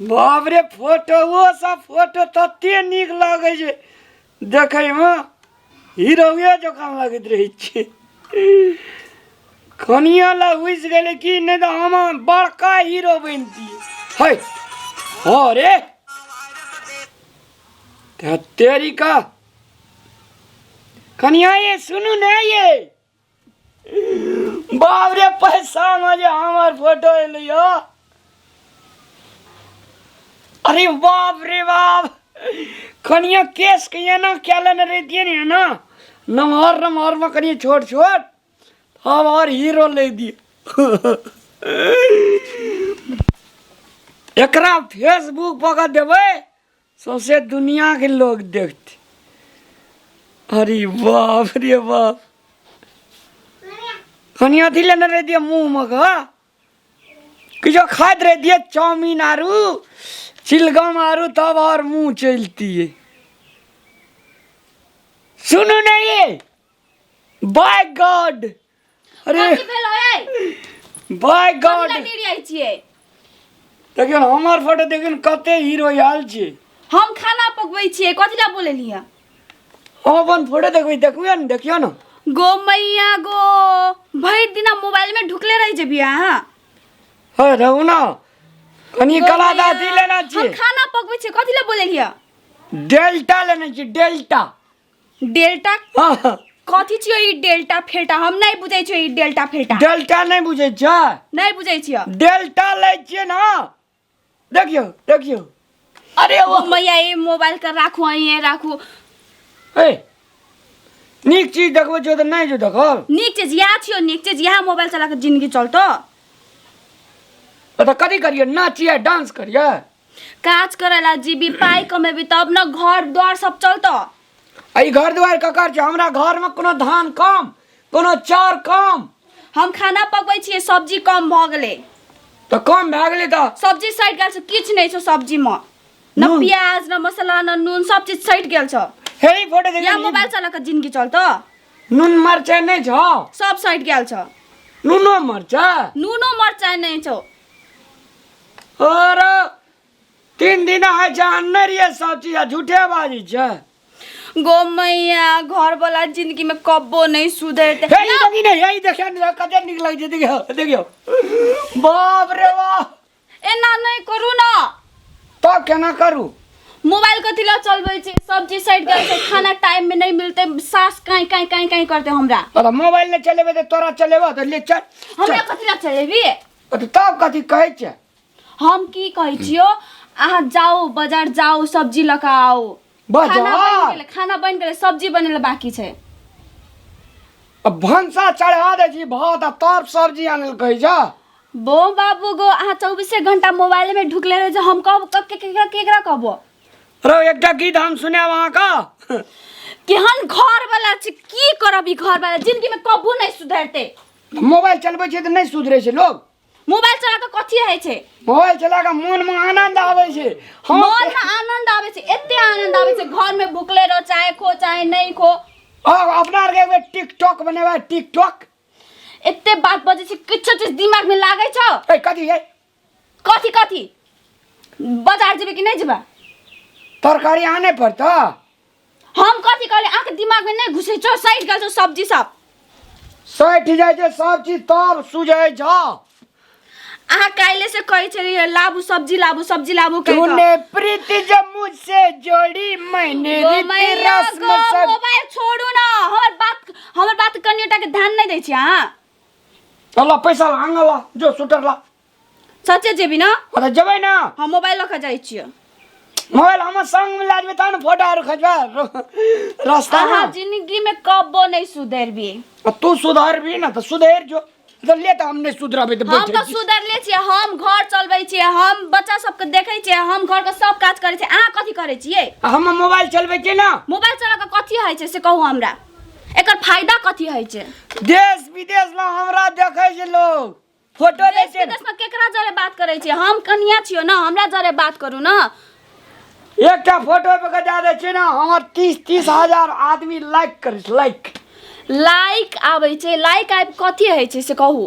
बाप रे, फोटो ओ सब फोटो तते नीक लागै छै देखैमे, हीरोए जकाँ लगैत रहै छै। कनिया लए घुसि गेलै की, नहि तऽ हम बड़का हीरो बनितियै। है हो रे तेरी का कनिया, ये सुनू ने ये, बाप रे, पैसा में जे हमर फोटो एलै। अरे बाप रे बाप, कनिया केस के एना कए लेने रहितियै ने, एना नमहर नमहर में कनिए छोट छोट, हम और हीरो ले दिए। एकरा फेसबुक पर के देबै, सौंसे दुनिया के लोग देखते। अरे बाप रे बाप, कनि अथी लेने रह दिए मुँह में का किछो खाइत रह दिए, चाउमीन आरू चिलगम आरू, तब और मुँह चलतिए। सुनू नहीं, बाय गॉड, अरे कथी भेलो ए? बाय गॉड। कथी लए डिरियाइ छियै? देखियौ ने, हमर फोटो देखियौ ने, कते हीरो आयल छै। हम खाना पकबै छियै, कथी लए बोलेलियै? हम अपन फोटो देखबै, देखबै ने, देखियौ ने। गो मैया गो, भरि दिना मोबाइल में ढुकले रहि जेबी अहाँ। हे रहू ने कनि, गो कला मैया, दादी लेना हम छियै। खाना पकबै छियै, कथी लए बोलेलियै? डेल्टा लेने छियै, डेल्टा। डेल्टा? हाँ। कथी छियै ई डेल्टा फेल्टा? हम नहि बुझै छियै ई डेल्टा फेल्टा। डेल्टा नहि बुझै छै? नहि बुझै छियै। डेल्टा लै छियै ने, देखियौ देखियौ, अरे ओ मैया, ई मोबाइल के राखू, अहीं राखू। ए, नीक चीज देखबै छियौ तऽ नहि जो देखल। नीक चीज इएह छियौ? नीक चीज इएह? मोबाइल चला के जिंदगी चलतो? तऽ कथी करियै, नाचियै, डांस करियै? काज करे ला जीबी, पाई कमेबी तब न घर द्वार सब चलतो। आ ई घर दुआर ककर छै? हमरा घरमे कोनो धान कम, कोनो चाउर कम? हम खाना पकबै छियै, सब्जी कम भऽ गेलै। तऽ कम भए गेलै तऽ? सब्जी सटि गेल छै, किछु नहि छौ सब्जी मे, न नून। प्याज न मसाला न नून, सब चीज सटि गेल छौ। हे, ई फोटो या देखियौ। मोबाइल चला के जिंदगी चलतो? नून मरचाइ नहि छौ? सब सटि गेल छौ। नूनो मरचाइ? नूनो मरचाइ नहि छौ। और 3 दिन है छै, आनने रहियै सब चीज, आ झूठे बाजै छै। गो मैया, घर वाला जिंदगी में कब्बो नहीं सुधरते। हे, ई देखी ने, हे, ई देखियौ ने, कते नीक लगै छै, देखियौ देखियौ, बाप रे बाप। एना नहीं करू ना। तऽ केना करू? मोबाइल कथी ला चलबै छी? सब्जी सटि गेल छै, खाना टाइम में नहीं मिलते, सास काई काई काई काई करते हमरा। तऽ मोबाइल नहि चलेबै तऽ तोरा चलेबो तऽ ले चल। हमरा चल। कथी ला चलेबी? तऽ तब कथी कहै छै? हम की कहै छियो, अहाँ जाउ बाजार, जाउ सब्जी लऽ कऽ आउ। बाजार? खाना बनि गेलै, खाना बनि गेलै, सब्जी बनै लए बाकी छै। आ भनसा चढ़ा दै छी भात आ तब सब्जी आनै लए कहै छ? बो बाबू गो, अहाँ चौबीसे घंटा मोबाइल में ढुकले रहै छै, हम कहब केकरा केकरा कहबो? रौ, एकटा गीत हम सुनायब अहाँके। केहन घर वाला छै, की करब, ई घर वाला जिंदगी में कबो नहीं सुधरते। मोबाइल चलबै छै तऽ नहि सुधरै छै लोग? मोबाइल चला कऽ कथी होइ छै? मोबाइल चला कऽ मोनमे आनंद आबै छै हम। मन में आनंद आबै छै, एते आनंद आबै छै, घर में भुखले रहो, चाहे खो चाहे नहीं खो। आ, अपना आरके एक बेर टिकटॉक बनेबै, टिकटॉक। एते बात बजै छै, किछो चीज दिमाग में लागै छौ? ए, कथी है? कथी कथी? बाजार जेबै कि नहीं जेबै? तरकारी आने पड़तौ। हम कथी कहले, अहाँके दिमाग में नहीं घुसै छौ? सटि गेल छौ सब्जी सब। सठि जाइ छै सब चीज तब सुझै छौ। अहाँ काल्हि से कहै छलियै, लाबू सब्जी, लाबू सब्जी, लाबू कहि कऽ। तूने प्रीति जब मुझसे जोड़ी, मैंने गो रीति मैया रस्म गो, सब। मोबाइल छोड़ू ना, हमर बात कनियोटा के ध्यान नहीं दै छी अहाँ। अल्लाह, पैसा ला, आंगल ला, जो स्वेटर ला। सच्चे जेबी ना? अरे जेबै ना। हम मोबाइल लऽ कऽ जाइ छियै। मोबाइल हमर संग में ला जेबै तहन फोटो आर खचबा रास्ता अहाँ में। जिंदगी में कबो नहीं सुधरबी। आ तू सुधरबी ना तऽ सुधरि जो तऽ ले, तऽ हम नहि सुधरबै तऽ हम बैठे तऽ छी। सुधरले छियै। हम घर चलबै छियै, हम बच्चा सबके देखै छियै, हम घरके सब काज करै छियै। अहाँ कथी करै छियै? आ हम मोबाइल चलबै छियै ना। मोबाइल चला कऽ कथी होइ छै से कहू हमरा, एकर फायदा कथी होइ छै? देश विदेश ला हमरा देखै छै लोग, फोटो लै देश छै। विदेश में केकरा जरे बात करै छियै? हम कनिया छियो ना, हमरा जरे बात करू ना। एकटा फोटो पे के दए दै छियै ने, हमर 30-30 हजार आदमी लाइक करै छै, लाइक। लाइक आबै छै, लाइक आबि कथी होइ छै से कहू।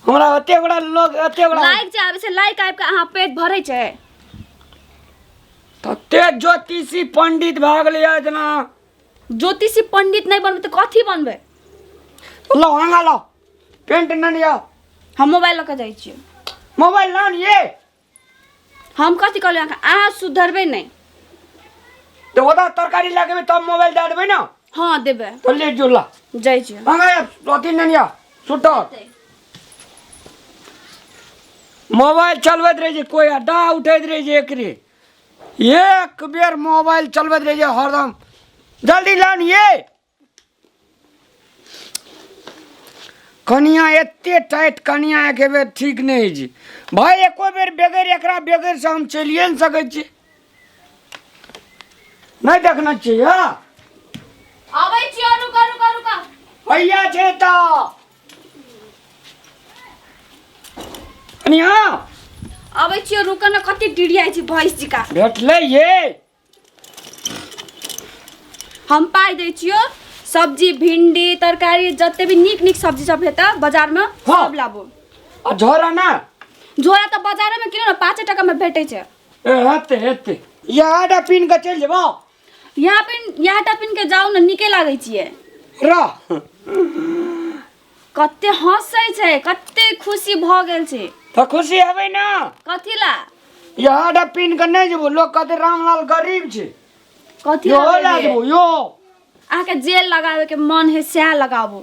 हमरा ओते गोड़ा लोग ओते गोड़ा लाइक जे आबै छै, लाइक आबि कऽ अहाँ पेट भरै छै? तते ज्योतिषी पंडित भए गेलै जेना। ज्योतिषी पंडित नहि बनबै तऽ कथी बनबै? लो आगाँ लो, पेंट नहि लिअ। हम मोबाइल लऽ कऽ जाइ छियै। मोबाइल ना लिए। हम कथी कहलियै अहाँके? अहाँ सुधरबै नहि। तऽ ओतऽ तरकारी लए के तब मोबाइल दए देबै ने? हँ, देबै। तो ले जुला। जाइ छियै। आगाँ अथी नहि लिअ, सुटर। मोबाइल चलबैत रहै छै कोइ आ डाह उठैत रहै छै एकरे। एक बेर मोबाइल चलबैत रहै छै हरदम। जल्दी लान ये कनिया, एते टाइट कनिया एक बेर ठीक नहि होइ छै भाय। एको बेर बगैर एकरा बगैर से हम चलिए नहि सकै छी। नहि देखने छियै हँ? अबै छियै, रुका रुका रुका। भैया छै तऽ कनिया। अबै छियै, रुक न। कते डिरियाइ छै भैंस जिका। भेटलै ये। हम पाइ दै छियौ, सब्जी, भिंडी, तरकारी, जते भी नीक नीक सब्जी सब हेतै बाजारमे, सब लाबू। आ झोरा ना? झोरा तऽ बाजारेमे किनो ने, 5 टकामे भेटै छै। ए हेतै हेतै, इएह टा पीन कऽ चलि जेबौ। यहाँ पिन, यहाँ टा पिन के जाउ ने, नीके लागै छियै। रह। कते हँसै छै, कते खुशी भऽ गेल छै। तऽ खुशी हेबै ने। कथी ला? इएह टा पीन कऽ नहि जेबौ, लोक कहतै रामलाल गरीब छै। कथी यो ला? लए जेबौ यो। अहाँके जे लगाबे के मन है सएह लगाबू।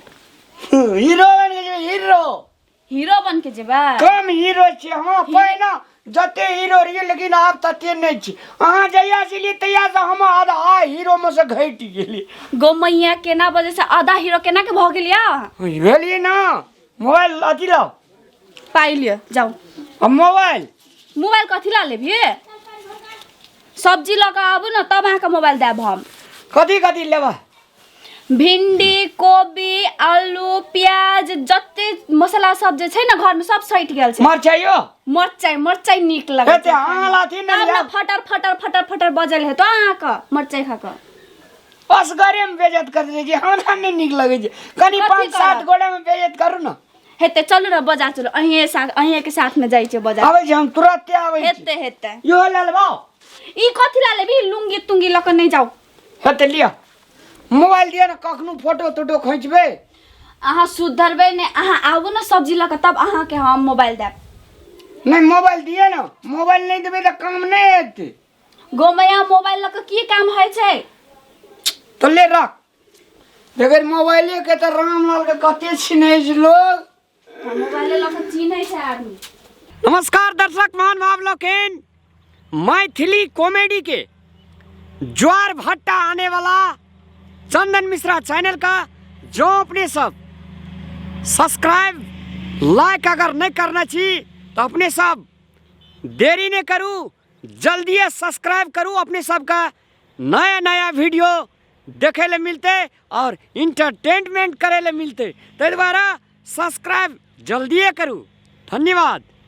हीरो बनि के जेबै, हीरो। हीरो बन के जेबै? कम हीरो छियै हँ। पहिने जते हीरो रहियै, लेकिन आब तते नहि छी। अहाँ जहिया से एलियै तहिया से हम आधा हीरोमे से घटि गेलियै। गौ मैया, केना बजे से आधा हीरो केना के भऽ गेलियै अहाँ? भेलियै ने। मोबाइल अथी लाउ। पाइ लिअ, जाउ। आ मोबाइल? मोबाइल कथी ला लेबही? सब्जी लऽ कऽ आबू ने, तब अहाँके मोबाइल देब हम। कथी कथी लेबा? भिंडी, कोबी, आलू, प्याज, जते मसाला सब जे छै ने घरमे, सब सटि गेल छै। मरचाइयो? मरचाइ, मरचाइ नीक लगै हेतै, अहाँ लाथी ने। तब ने। लेब। फटर फटर फटर फटर बजल हेतो अहाँके मरचाइ खा कऽ। असगरेमे बेजत कर दै छै, हमरा नहि नीक लगै छै कनि। कथी पाँच सात करब? गोटामे बेजत करू ने। हेतै, चलू ने बाजार, चलू। अहीं साथ, अहीं के साथमे जाइ छै बाजार। आबै छी हम, तुरते आबै छी। हेतै हेतै। इहो लए लेबौ। ई कथी ला लेबी? लुंगी तुंगी लऽ कऽ नहि जाउ। हेतै, लिअ मोबाइल दिअ ने, कखनो फोटो तोटो खींचबै। अहाँ सुधरबै नहि। अहाँ आबू ने सब्जी लऽ कऽ, तब अहाँके हम मोबाइल देब। नहि, मोबाइल दिअ ने। मोबाइल नहि देबै तऽ काम नहि हेतै। गोमैया, मोबाइल लऽ कऽ की काम होइ छै? तऽ ले रख। बगैर मोबाइले के तऽ रामलाल के कते छिनै छै लोग। मोबाइले लऽ कऽ चिन्है छै आदमी। नमस्कार दर्शक महानुभाव लोकिन, मैथिली कॉमेडी के ज्वार भट्टा आने वाला चंदन मिश्रा चैनल का जो अपने सब सब्सक्राइब, लाइक अगर नहीं करना छी तो अपने सब देरी नहीं करू, जल्दी सब्सक्राइब करू। अपने सबका नया नया वीडियो देखे ले मिलते और इंटरटेनमेंट करे ले मिलते, ताहि दुआरे सब्सक्राइब जल्दिए करू। धन्यवाद।